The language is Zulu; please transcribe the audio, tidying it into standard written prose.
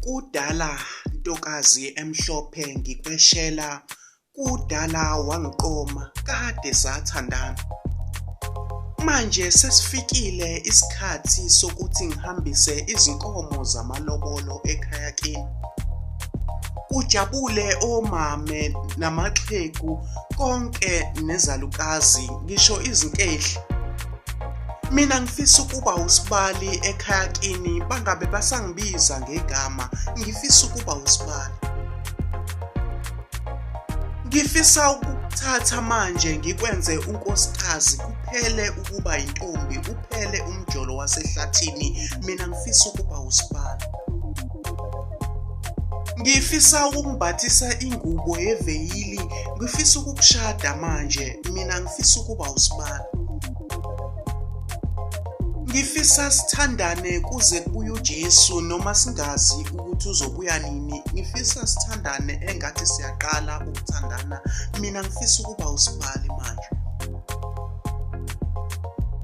Kudala ntokazi emhlophe ngikweshela, kudala wangiqoma kade sathandana. Manje sesifikile isikhathi sokuthi ngihambise izinkomo zamalobolo ekhaya kini. Kujabule omame namaxhegu konke nezalukazi ngisho izinkehli. Mina ngifisa ukuba usibali ekhaya kini bangabe basangibiza ngegama ngifisa ukuba usibali. Ngifisa ukukuthatha manje ngikwenze unkosikazi kuphele ukuba yintombi uphele umjolo wasehlathini mina ngifisa ukuba usibali. Ngifisa ukumbathisa ingubo yeveyili ngifisa ukukushada manje mina ngifisa ukuba usibali. Ngifisa sithandane kuze kubuye uJesu noma singazi ukuthi uzobuya nini. Ngifisa sithandane engathi siyaqala ukuthandana. Mina ngifisa ukuba usibali manje.